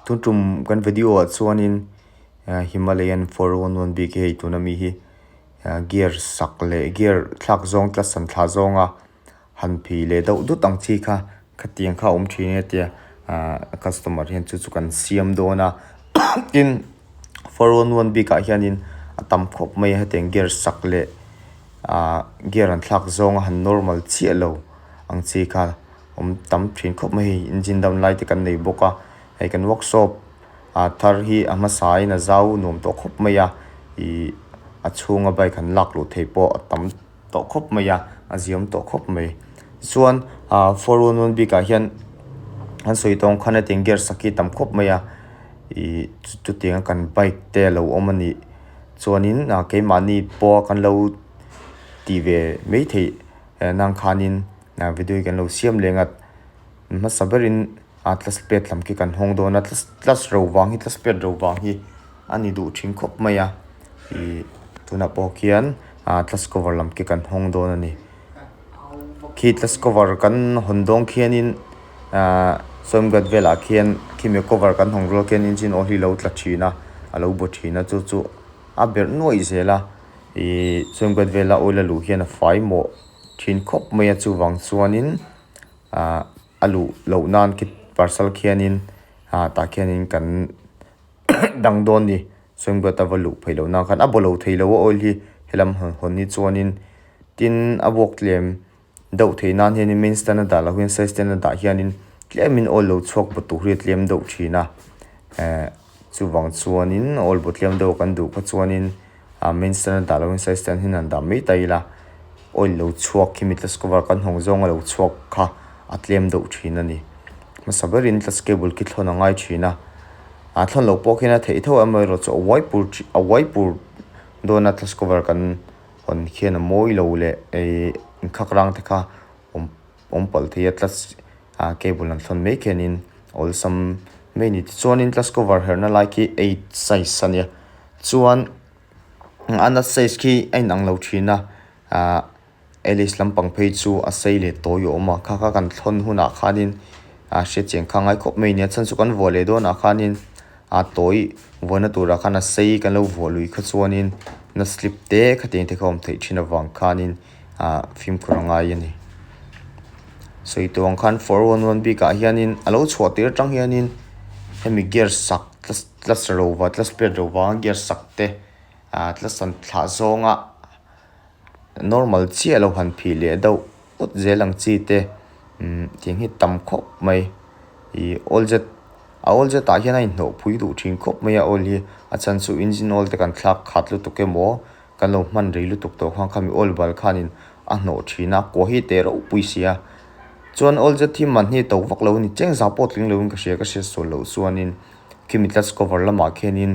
Tun tum kan video ah chuanin Himalayan 411 bik hi hei tuna mi hi gear sak leh gear thlak zawng clutch an thlah zawnga han phih leh deuh dut ang chi kha khatiang kha a awm thin a tia customer hian chu chu kan siam dawn a tin 411 bikah hianin a tam khawp mai a hetiang gear sak leh ah gear an thlak zawnga han normal chiah lo ang chi kha awm tam thin khawp mai hei engine down lai te kan nei bawk a hei kan workshop ah thar hi a hmasa in a zau nuam tawh khawp mai a ih a chhunga bike han lak luh theih pawh a tam tawh khawp mai a a ziam tawh khawp mai chuan ah 411 bikah hian an sawi tawng khan hetiang gear sak hi a tam khawp mai a ih chutiang a kan bike te a lo awm a nih chuanin ah keimahni pawha kan lo tih ve mai theih nang khanin ah video hi kan lo siam leh ngat hmasa berin a clutch plate lam khi kan hawng dawn a clutch ro vang hi clutch plate ro vang hi a ni duh thin khawp mai a ih tunah pawh khian ah clutch cover lam khi kan hawng dawn a ni khi clutch cover kan hawn dawn khianin ah sawmgat velah khian khimi cover kan hawng rual khian engine oil hi a lo tla thin a a lo bu thin a chu chu a berh nuaih zel a ih sawmgat vela oil a luh hian a fai mawh thin khawp mai a chuvang chuanin ah a luh loh nan khi parcel khianin ah tah khianin kan dang dawn ni sawmgat a va luh phei loh nan khan a baw lo thei lo a oil hi helam hawn hawn hi chuanin tin a vuak tlem deuh theih nan hianin main stand a dah loh hian side stand a dah hianin tlemin oil lo chhuak baw tur hi a tlem deuh thin a eh chuvang chuanin oil baw tlem deuh kan duh kha chuanin ah main stand a dah loh hian side stand hian han dah mai ta ila oil lo chhuak khi mi clutch cover kan hawng zawnga lo chhuak kha a tlem deuh thin a ni hmasa berin clutch cable khi thlawn a ngai thin a ah thlawn loh pawh khian a theih tho amaherawhchu chu a uai pur a uai pur dawn a clutch cover kan hawn khian a mawi lo leh ih inkhak rang te kha awm awm palh thei a clutch ah cable an thlawn mai khianin awlsam mai a ni tichuanin clutch cover herhna lai khi eight size a nia chuan a nut size khi a inang lo thin a ah alice lampang phei chu a sei leh tawi a awm a kha kha kan thlawn hunah khanin ah hriatchian kha a ngai khawp mai a ni a chhan chu kan vuah leh dawnah khanin a tawi vuahna turah khan a sei kan lo vuah lui kha chuanin nut slip te khatiang te kha a awm theih thin avang khanin ah fimkhur a ngai a ni. Sawi tawh ang khan 411 bikah hianin a lo chhuah tir atang hianin hemi gear sak clutch rova clutch plate rova gear sak te ah clutch an thlah zawnga normal chiah lo han phih leh deuh ut zel ang chi te umm tiang hi tam khawp mai ih oil jet a oil jet ah hian a inhnawh phui duh thin khawp mai a oil hi a chhan chu engine oil te kan thlak khat lutuk emaw Kan lo hman rei lutuk tawh khan khami oil bal khanin a hnawh thin a, kua hi teh ropui si a. Chuan oil zet hi man hi to vak lo a ni, cheng za pawh tling loin ka hria, ka hriat sual loh chuanin khimi clutch cover lamah khianin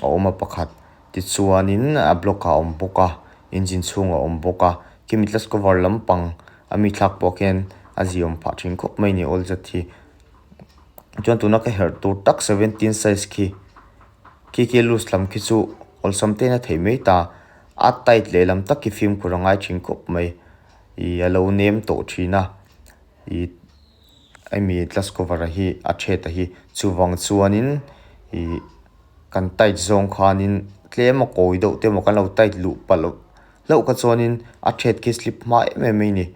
a awm a pakhat. Tichuanin a block ah a awm bawk a, engine chhungah a awm bawk a, khimi clutch cover lampang a mi thlak pawh khian a ziawm phah thin khawp mai a ni oil zet hi. Chuan tuna ka herh tur tak 17 size khi. Khi khi loose lam khi chu awlsam te in a theih mai ta, a tight leh lam tak khi fimkhur a ngai thin khawp mai, ih a lo nem tawh thin a, ih hemi clutch cover a hi a thret a hi chuvang chuanin ih kan tight zawng khanin tlem a kawi deuh te emaw kan lo tight luh palh hlauh kha chuanin a thret khi slip hma em em mai a ni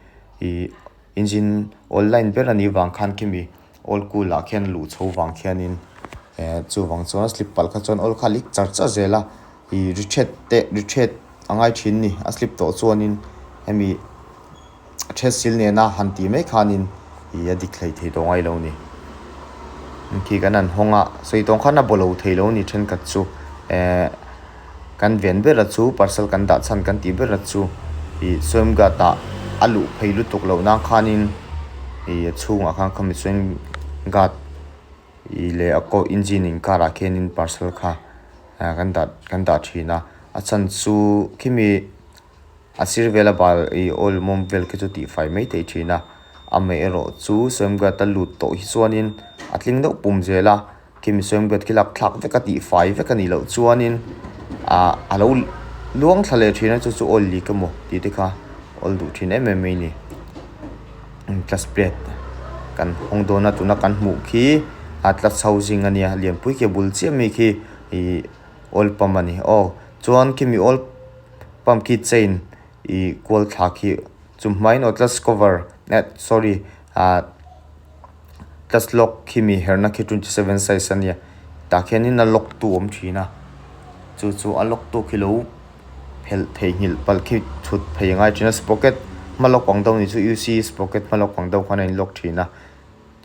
ih. Engine oil line ber a nih vang khan khimi oil cool ah khian luh chho vang khianin eh chuvang chuan slip palh kha chuan oil kha a leak char char zel a ih ri thret te ri thret a ngai thin a ni a slip tawh chuanin hemi thret sil nena han tih mai khanin ih a dik hlei thei tawh ngai lo a ni khi kan han hawng a sawi tawng khan a baw lo thei lo a ni thenkhat chu eh. Kan ven ber chu parcel kan dah chhan kan tih ber chu ih Swamghat ah a luh phei lutuk loh nan khanin ih a chhungah khan khami Swamghat ih leh a kaw engine inkar ah khianin parcel kha kan dah kan dah thin a a chhan chu khimi a sir vela bal ih oil mawm vel khi chu tihfai mai thei thin a amaherawh chu Swamghat a lut tawh hi chuanin a tling deuh pum zel a. Khi misuang bet khi lak thlak vek a tihfai vek a nih loh chuanin ah a lo luang thla leh thin a chu chu oil leak emaw tih te kha awl duh thin em em mai a ni clutch plate kan hawng dawn a tuna kan hmuh khi A clutch housing a nia lianpui khi a bul chiah ami khi ihh oil pump a ni aw chuan khimi oil pump khi chain ih kual thla khi chu hmain aw clutch cover eh sorry ah clutch lock khimi herna khi 27 size a nia tah khianin a lock tu a awm thin a chu chu a lock tu khi lo phelh theihnghilh palh khi chhut phei a ngai thin a sprocket hma lawk ang deuh a nih chu u c sprocket hma lawk ang deuh khan a in lock thin a.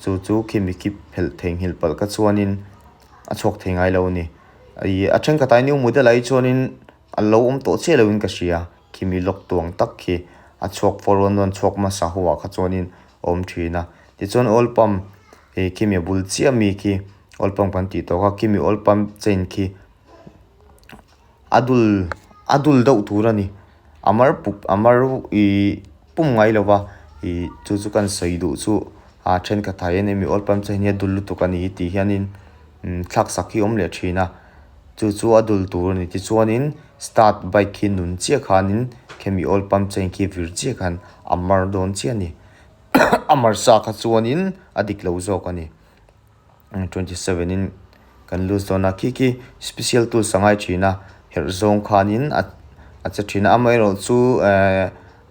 Chu chu khimi khi phelh theihnghilh palh kha chuanin a chhuak thei ngai lo a ni. Ih a thenkhatah new model ah hi chuanin a lo awm tawh chiah loin ka hria khimi lock tuang tak khi a chhuak 411 chhuak hmasa ho ah kha chuanin a awm thin a. Tichuan oil pump ih khimi a bul chiah mi khi oil pump kan tih tawh kha khimi oil pump chain khi a dul a dul deuh tur a ni a mar pup a mar ihh pum ngai lo va ih chu chu kan sawi duh chu ah thenkhat ah hian hemi oil pump chain hi a dul lutuk a ni tih hianin umm thlak sak hi a awm leh thin a chu chu a dul tur a ni tichuanin start bike khi nun chiah khanin khemi oil pump chain khi vir chiah khan a mar dawn chiah a ni a mar sa kha chuanin a dik lo zawk a ni. 27 in kan loose dawn a khi khi special tools a ngai thin a herh zawng khanin a a che thin a amaherawhchu ehh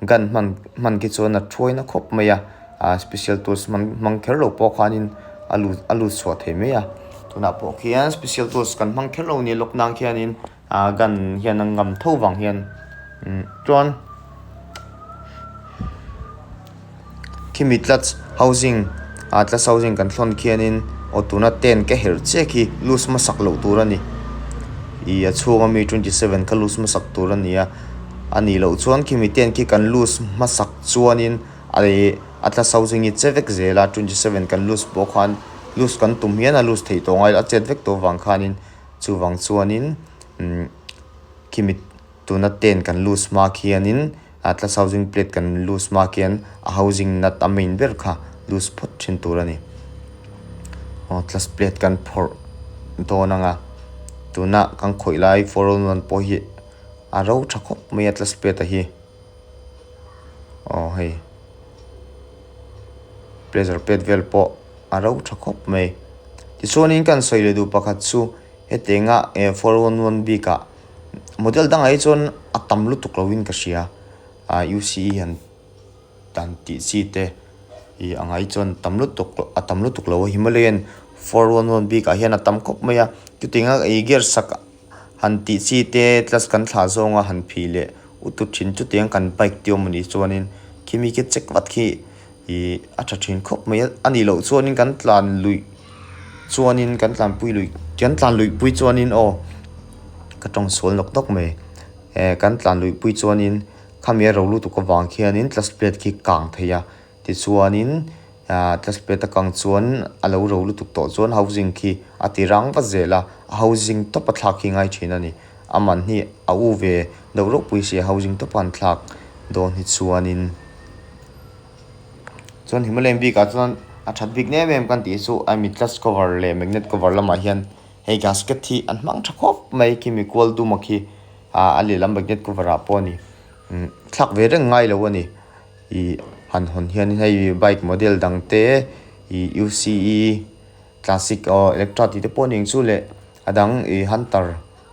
gun hman hman khi chuan a thuai na khawp mai a ah special tools hman hmang kher lo pawh khanin a lut a lut chhuah thei mai a tunah pawh khian special tools kan hmang kher lo a ni lawk nan khianin ah gun hian a ngam tho vang hian umm chuan. Khimi clutch housing ah clutch housing kan thlawn khianin aw tuna ten ka herh chiah khi loose hmasak loh tur a ni ih a chhunga mi 27 kha loose hmasak tur a ni a a nih loh chuan khimi ten khi kan loose hmasak chuanin ih a clutch housing hi che vek zel a 27 kan loose pawh khan loose kan tum hian a loose theih tawh ngai lo a chet vek tawh avang khanin chuvang chuanin umm khimi tuna ten kan loose hma khianin a class housing plate kan loose hma khian a housing nut a main ber kha loose phawt thin tur a ni aw class plate kan phawrh dawn ang a tuna kan khawih lai 401 pawh hi a ro tha khawp mai a class plate a hi aw hei pressure plate vel pawh a ro tha khawp mai tichuanin kan sawi leh duh pakhat chu hetianga 411 bikah. Model dangah hi chuan a tam lutuk loin ka hria ah u c e han dan tih chi te ih ang ah hi chuan tam lutuk a tam lutuk lo a himalayan 411 bikah hian a tam khawp mai a chutianga ih gear sak han tih chi te clutch kan thlah zawnga han phih leh ut ut thin chutiang kan bike te awm anih chuanin khimi khi check vat khi. Ih a tha thin khawp mai a a nih loh chuanin kan tlan luih chuanin kan tlanpui luih kan tlan luih pui chuanin aw ka tawng sual nawk nawk mai eh kan tlan luih pui chuanin khami a ro lutuk avang khianin clutch plate khi kang thei a tichuanin ah clutch plate a kang chuan a lo ro lutuk tawh chuan housing khi a ti rang vat zel a a housing tawp a thlak hi ngai thin a ni a man hi a u ve deuh ropui si a housing tawp a an thlak dawn hi chuanin. Chuan Himalayan bikah chuan a that bik em em kan tih chu a mi clutch cover leh magnet cover lamah hian hei gasket hi an hmang tha khawp mai khi mi kual dum a khi ah a lehlam magnet cover ah pawh a ni umm thlak ve reng ngai lo a ni ih han hawn hian hei bike model dang te ih u c e classic aw electra tih te pawh a ni ang chu leh a dang ih hunter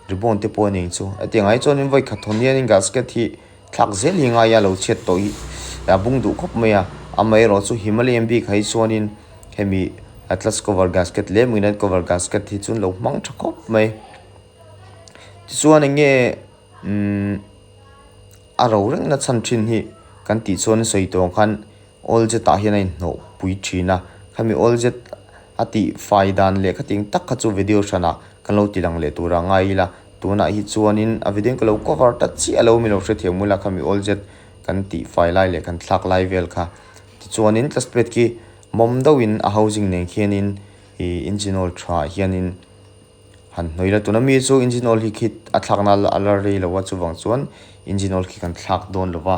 ribbon te pawh a ni ang chu hetiang ah hi chuan vawi khat hawn hian gasket hi. Thlak zel hi ngai a lo chhiat tawh hi a bung duh khawp mai a, amaherawh chu Himalayan bik ah hi chuanin hemi clutch cover gasket leh magnet cover gasket hi chuan lo hmang tha khawp mai. Tichuan eng nge umm a ro reng na chhan thin hi kan tih chuan sawi tawh ang khan oil jet ah hian a inhnawh pui thin a, khami oil jet a tih fai dan leh khatiang tak kha chu video hranah kan lo ti lang leh tur a ngai ila. Tunah hi chuanin a video ka lo cover ta chiah lo mi lo hrethiam ula khami all jet kan tih fai lai leh kan thlak lai vel kha. Tichuanin clutch plate khi mawm deuhin a housing nen khianin ih engine oil tha ah hianin han hnawih ila tuna mi chu engine oil hi khi a thlakna a la rei lo a chuvang chuan engine oil khi kan thlak dawn lo va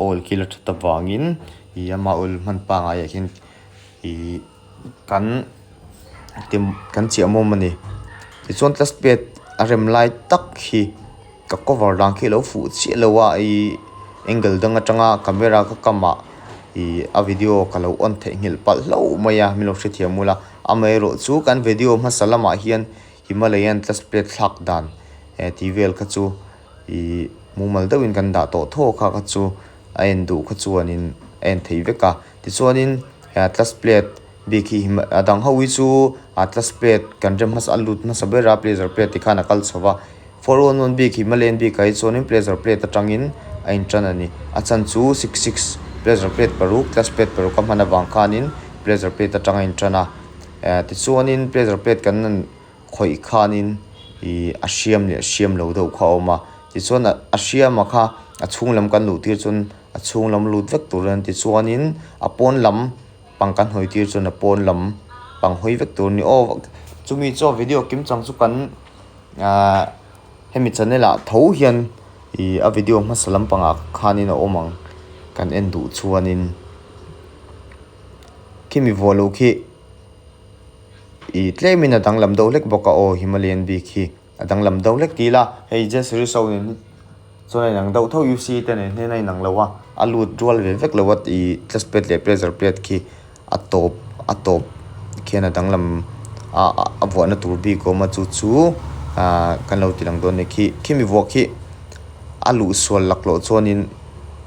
oil khi la that avangin ih ama oil hman pangngai ah hian ih. Kan kan chiah mawm a ni tichuan clutch plate a rem lai tak hi ka cover dan khi a lo fuh chiah lo a ih angle dang atanga camera ka kam ah ih a video ka lo on theihnghilh palh hlauh mai a min lo hrethiam ula. Amaherawh chu kan video hmasa lamah hian Himalayan clutch plate thlak dan eh tih vel kha chu ih mumal deuhin kan dah tawh thaw kha kha chu a en duh kha chuanin a en thei vek a. Tichuanin eh clutch plate bik hi a dang ho hi chu a clutch plate kan rem hmasa a lut hmasa ber a pressure plate tikhan a kal chho va. 411 bik Himalayan bikah hi chuanin pressure plate atangin a intan a ni. A chhan chu 66 pressure plate paruk clutch plate paruk a hman avang khanin pressure plate atang a intan a. Eh tichuanin pressure plate kan han khawih khanin ih a hriam leh hriam lo deuh kha a awm a. Tichuan a hriama kha a chhung lam kan luh tir chuan a chhung lam lut vek tur a ni. Tichuanin a pawn lam pang kan hawi tir chuan a pawn lam pang hawi vek tur a ni. Aw chumi chu video kim chang chu kan. Ahh hemi channel ah tho hian ih a video hmasa lampangah khanin a awm ang kan en duh chuanin khimi vuah loh khi ih tlemin a danglam deuh hlek bawk a aw Himalayan bik hi a danglam deuh hlek ti ila hei J series ho nen hi chuan a inang deuh tho U C te nen hian a inang lo a a lut rual ve vek lo a ih clutch plate leh pressure plate khi. A tawp a tawp khian a danglam a a vuahna tur bik a awm a chu chu ahh kan lo ti lang dawn a ni khi khimi vuah khi a luh sual laklawh chuanin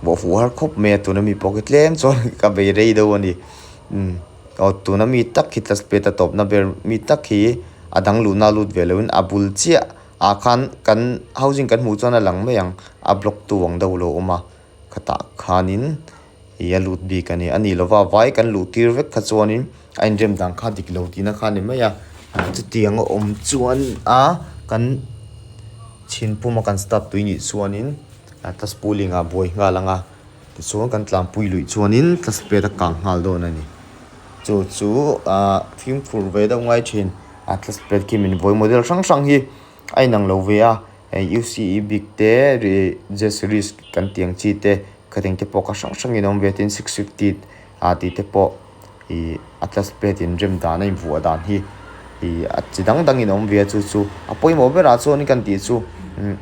vuah fuh har khawp mai a tuna mi pawh khi tlem chuan ka bei rei deuh a ni umm aw tuna mi tak khi clutch plate a tawpna ber mi tak khi a dang luhna a lut ve loin a bul chiah ah khan kan housing kan hmuh chuan a lang mai ang a block tu ang deuh a lo awm a khatah khanin. Ih a lut bik a ni. A nih lova vai kan luh tir vek kha chuanin a inrem dan kha dik lo tihna kha a ni mai a. Chutiang a awm chuan a kan chhin puma kan start tui nih chuanin clutch pulling ah buai nghal ang a. Tichuan kan tlanpui luih chuanin clutch plate a kang nghal dawn a ni. Chu chu ah fimkhur ve deuh ngai thin a clutch plate khi min vawi model hrang hrang hi a inang lo ve a. Hei U_C_E bik te J series kan tih ang chi te. Khatiang te pawh ka hrang hrangin a awm ve a tin 650 ah tih te pawh ih a clutch plate in rem dan a invuah dan hi ih a chi dang dangin a awm ve a chu chu a pawimawh berah chuan kan tih chu umm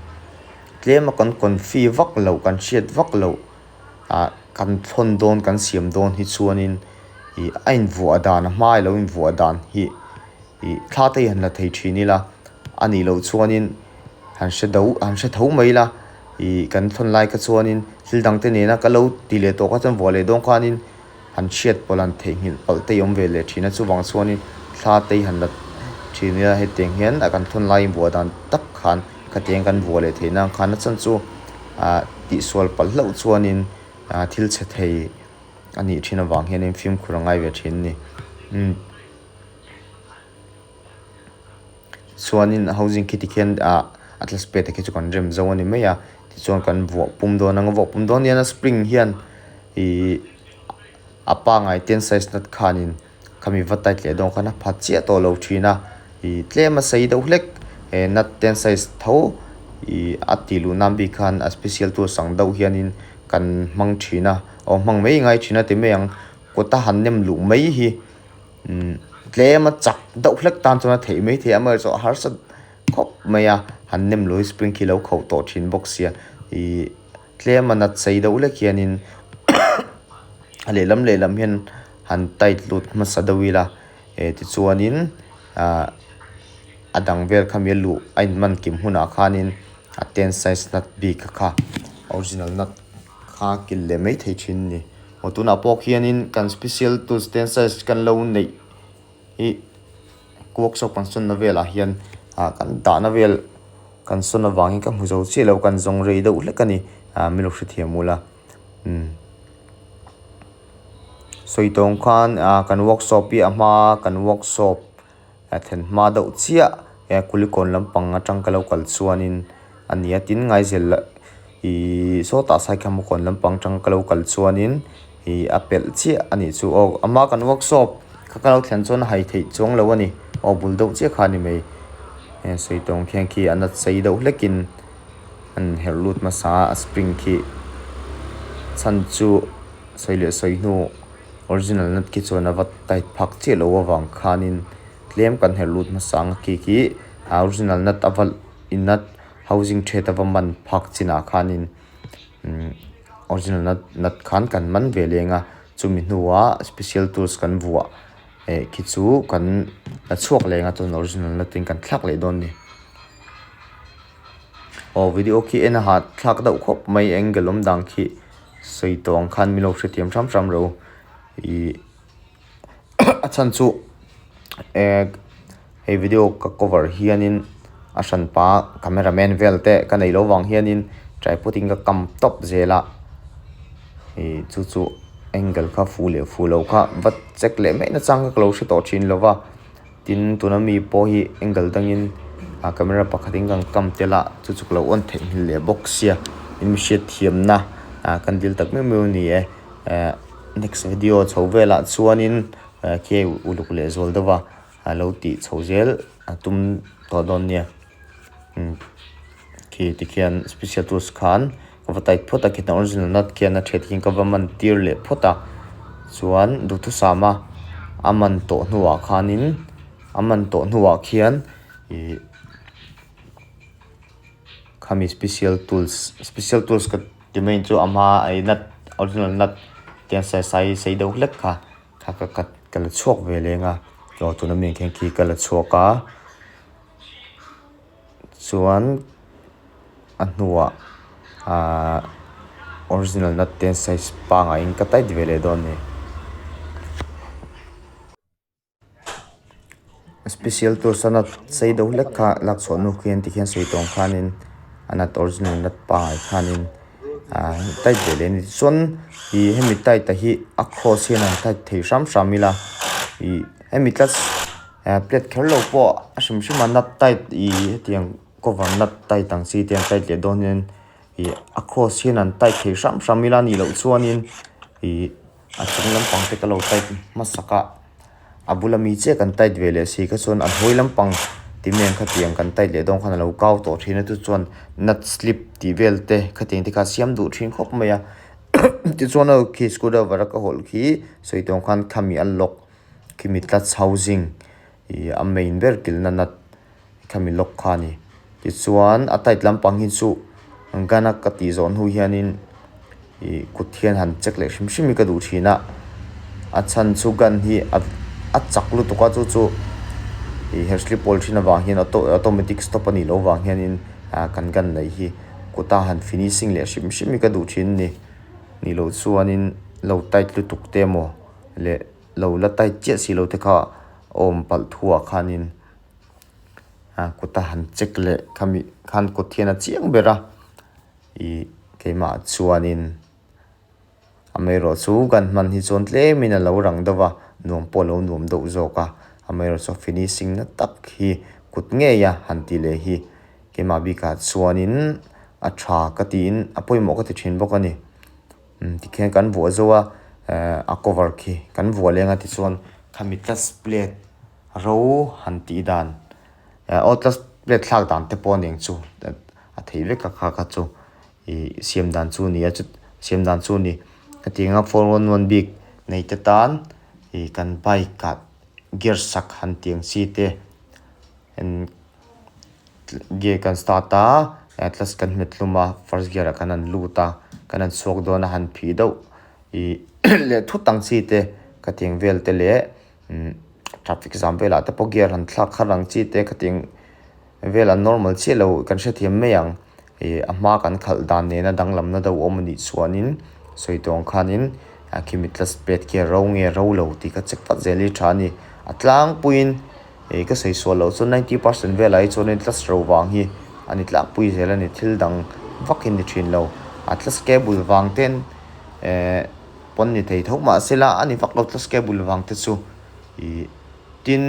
tlem a kan confi vak loh kan hriat vak loh ah kan thawn dawn kan siam dawn hi chuanin ih a invuah dan a hma ilo invuah dan hi. Ih thla te hi han la thei thin ila a nih loh chuanin han hre do han hre tho mai ila ih kan thawn lai kha chuanin thil dang te nena ka lo ti leh tawh kha chuan vuah leh dawn khanin han hriat pawlh han theihnghilh palh te hi awm ve leh thin a chuvang chuanin thla te hi han la thin ila hetiang hian a kan thawn laiin vuah dan tak khan khatiang kan vuah leh theih nan khan a chhan chu ah tihsual palh hlauh chuanin ah thil chhe thei a nih thin avang hianin fimkhur a ngai ve thin a ni umm. Chuanin housing khi tikhian ah a clutch plate te khi chu kan rem zo a ni mai a tichuan kan vuah pum dawn ang a vuah pum dawn hian a spring hian ihh a pangngai ten size nut khanin khami va tight leh dawn khan a pha chiah tawh lo thin a ih tlem a sei deuh hlek he nut ten size tho ih a tih luh nan bik khan a special tools ang deuh hianin kan hmang thin a aw hmang mai ngai thin a ti mai ang kawta han nem luh mai hi. Umm tlem a chak deuh hlek tan chuan a theih mai thei a amaherawhchu a harsa khawp mai a han nem lui spring khi lo khauh tawh thin bawk sia ihh tlem a nat sei deuh hlek hianin a lehlam lehlam hian han tight lut hmasa deuh ila eh tichuanin ah a dang vel kha mi a luh a inman kim hunah khanin a ten size nut bik kha original nut kha kilh leh mai thei thin a ni. Aw tunah pawh khianin kan special tools ten size kan lo neih hi workshop kan sawnna velah hian ah kan dahna vel kan sawn avangin ka hmu zo chiah lo kan zawng rei deuh hlek a ni ah min lo hrethiam ula umm sawi tawng khan ah kan workshop hi a hma kan workshop a thlen hma deuh chiah he kulikawn lampang atang ka lo kal chuanin a ni a tin ngaizel ihh sawtah saikham kawn lampang atang ka lo kal chuanin ih a pelh chiah a nih chu aw ama kan workshop kha ka lo thlen chuan a hai theih chuang lo a ni aw bul deuh chiah kha a ni mai heng sawi tawng khian khi a nat sei deuh hlekin an herh lut hmasa a spring khi chhan chu sawi leh sawi hnu. Original nut khi chuan a va tight phak chiah loh avang khanin tlem kan herh lut hmasa ang a khi khi a original nut a va in nut housing thread a va man phak chinah khanin umm original nut nut khan kan man ve leng a chumi hnuah special tools kan vuah. Eh khi chu kan la chhuak leh ang a chuan original nut in kan thlak leh dawn a ni. Aw video khi en a hah thlak deuh khawp mai angle awm dan khi sawi tawh ang khan min lo hrethiam hram hram rawh u. Ihh a chhan chu eh hei video ka cover hianin a hran pa camera man vel te ka neih loh vang hianin tripod in ka kam tawp zel a ih chu chu angle kha fuh leh fuh loh kha va check leh mai nachang kha ka lo hre tawh thin lo va tin tuna mi pawh hi angle dangin ah camera pakhatin kan kam tel a chu chu ka lo on theihnghilh leh bawk sia in mi hriatthiamna ah kan dil tak meuh meuh a ni e eh next video chho velah chuanin khi uluk leh zual deuh a. A lo tih chho zel a tum tawh dawn nia umm khi tikhian special tools khan ka va tight phawt a khitah original nut khian a then hi ka va man tir leh phawt a chuan duhthusam a a man tawh hnuah khanin a man tawh hnuah khian ihh khami special tools special tools ka ti mai chu a hma a nut original nut tiang sai sei deuh hlek kha. Kha ka cut ka la chhuak ve leng a aw tuna mi ang khian khi ka la chhuak a chuan a hnuah ahh original nut te size pangaiin ka tight ve leh dawn a ni. Special tools a nut sei deuh hlek kha lak chhuah hnu khian tikhian sawi tawng khanin a nut original nut pangngai khanin ah tight ve leh a ni chuan ih hemi tight a hi a cross hian an tight thei hram hram ila ih hemi clutch ah plate kher lo pawh a hrim hrim a nut tight ih hetiang cover nut tight ang chi te an tight leh dawn hian ih a cross hian an tight thei hram hram ila a nih loh chuanin ih a chung lampang te ka lo tight hmasak a. A bula mi chiah kan tight ve leh si kha chuan a hnuai lampang ti mai ang khatiang kan tight leh dawn khan a lo kau tawh thin a chu chuan nut slip tih vel te khatiang te kha a siam duh thin khawp mai a tichuan aw khi screw driver a ka hawlh khi sawi tawng khan khami a lock khimi clutch housing ih a main ber kilhna nut Khami lock kha a ni. Tichuan a tight lampang hi chu gun a ka tih zawh hnu hianin ih kut hian han check leh hrim hrim hi ka duh thin a. A chhan chu gun hi a a chak lutuk a chu chu ih herh slip pawl thin avang hian auto automatic stop a nih loh avang hianin ah kan gun neih hi kuta han finishing leh hrim hrim hi ka duh thin a ni. Nih loh chuanin lo tight lutuk te emaw leh lo la tight chiah si lo te kha awm palh thuah khanin. A kuta han check leh khami khan kut hian a chiang ber a ih keimah chuanin amaherawh chu kan hman hi chuan tlemin a lo rang deuh a nuam pawh a lo nuam deuh zawk a amaherawh chu finishing na tak hi kut ngei a han tih leh hi keimah bikah chuanin a tha ka tiin a pawimawh ka ti thin bawk a ni tikhian kan vuah zo a eh a cover khi kan vuah leng a tichuan khami clutch plate. Ro han tih dan aw clutch plate thlak dan te pawh a ning chu a thei vek a kha kha chu ih siam dan chu a ni a siam dan chu a ni hetiang a 411 bik nei te tan ih kan bike ah gear sak han tih ang chi te gear kan start a clutch kan hmet hlum a first gear ah khan an lut a kan han chhuak dawn a han phih deuh ih leh thut ang chi te khatiang vel te leh. Umm traffic jam velah te pawh gear han thlak khat ang chi te khatiang vel an normal chiah lo kan hrethiam mai ang ih a hma kan khalh dan nena danglamna deuh awm anih chuanin sawi tawh ang khanin a khimi clutch plate khi a ro nge ro lo tih kha check vat zel hi tha a ni a tlangpuiin ih ka sawi sual loh chuan ninety percent velah hi chuanin clutch ro vang hi a ni tlangpui zel a ni thil dang vak hi a ni thin lo a clutch cable vang ten eh. Pawn ni thei tho mahsela a ni vak lo clutch cable vang te chu ih tin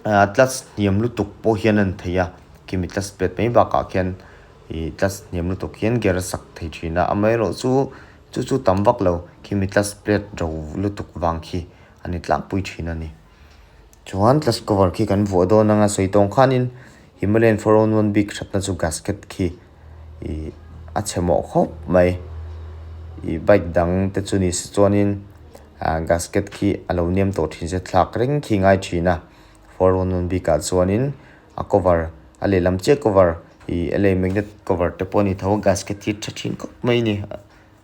ah clutch hniam lutuk pawh hian an thei a khimi clutch plate mai bakah khian ih clutch hniam lutuk hian gear a sak thei thin a amaherawh chu chu chu tam vak lo khimi clutch plate ro lutuk vang khi a ni tlangpui thin a ni. Chuan clutch cover khi kan vuah dawn anga sawi tawng khanin Himalayan 411 bik thatna chu gasket khi ih a chhe mawh khawp mai ih bike dang te chu ni se chuanin ah gasket khi a lo nem tawh thin se thlak reng khi ngai thin a 411 bikah chuanin a cover a lehlam chiah cover ih a lei magnet cover te pawh a ni tho a gasket hi tha thin khawp mai a ni.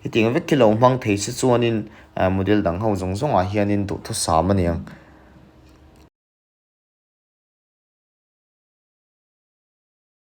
Hetiang vek khi lo hmang thei se chuanin model dang ho zawng zawngah hianin duhthusam a ni ang.